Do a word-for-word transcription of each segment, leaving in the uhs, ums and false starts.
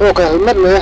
Ka helmet me.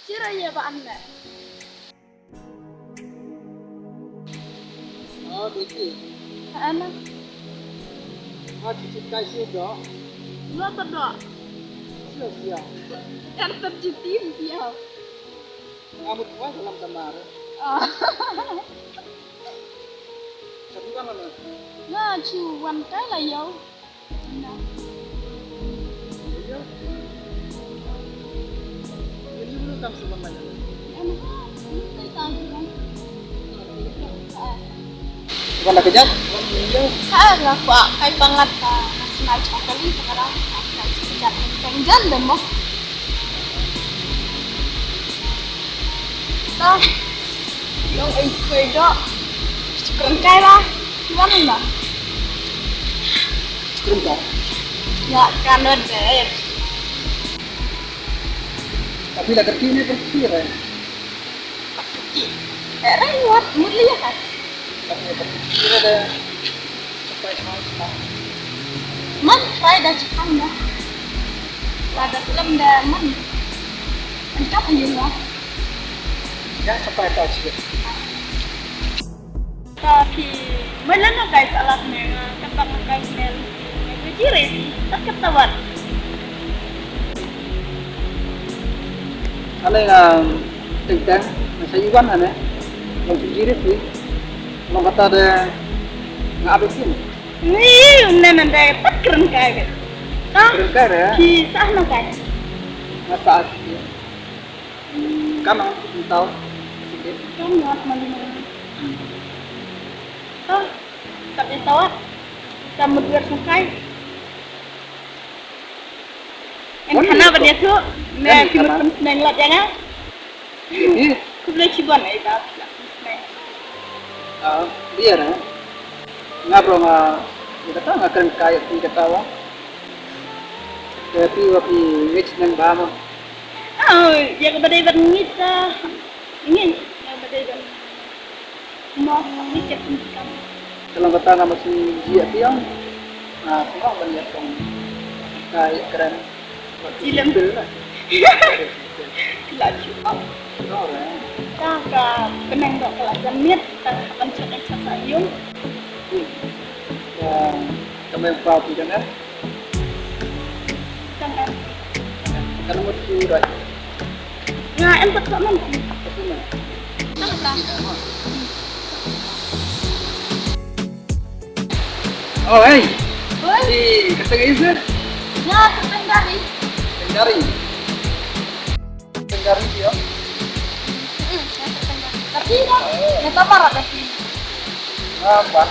Chira ye ba anne. Oh, Diti. Ha, ana. Ha, chichi kai si do. Lo to do. Sio, sio. Kan to chichi sio. Ngamut wa dalam kamar. Ah. Satu kan mana? Na chu wan kai la yo. Wala ka jam? Ha, nga kwah kai panglat ka, nga smai chakali ka, ka, ka, ka, ka, ka, ka, ka, ka, ka, Dah. Long ai kue do. Kren kai ba. Gimana ba? Kren kai. Ya, kan deh. Tapi dah kerti ni kerti lah. Kerti. Eh, rai wat, muli ya kan. Tapi dah kerti dah. Man, try da chikan da. Wa da slem da man. An kap ayu wa. Ya, sampai ta chi. Ta phi, mala na guys, alat me nga, kata nga guys mel. Nga jire, tak kata wat. Ane nga teng teng, nga sa iwan ane. Long jire phi. Long kata de nga abe phi. Ni, ne nan dai pat kren kai be. Ah, kren kai re. Ki sah na kai. Nga sah ki. Kan ang tau. Kan ngat mali mali. Ah, tapi tawa. Kamu dua sukai. En khana ba dia tu. Ne ki mut pun sneng lat ya nga. Ih. Khublei shibun ai ba. Ah, dia na. Nga bro nga, ïa kata nga kren kai ïa phi kata wa. Ïa phi wa phi ngeit nang ba mo. Ah, ïa ka ba dei ban ngeit ta. Ngeit ïa ka ba dei ban mo ngeit ïa phi kam. Ka long kata nga ma shu ïa phi ong. Ah, kumno ban ïa tong kai kren. Jilem. Bil lah. Lah, cukup. Ka, ka, benang dok ka la jan miet, ka, ka ban chat, chat sa yung. Ya, ka mem pa pi kan, eh? Kan, kan. Kan mo tu rai. Nga em tak tak man. Tak tak man. Tak tak. Oh, hey. Oi. Si, ka teng aïu seh? Nga ka teng Gari. Teng Gari. Teng Gari, ya. Hmm, nga ka teng Gari. Tapi nga, oh, nga tamar ada sih. Apa?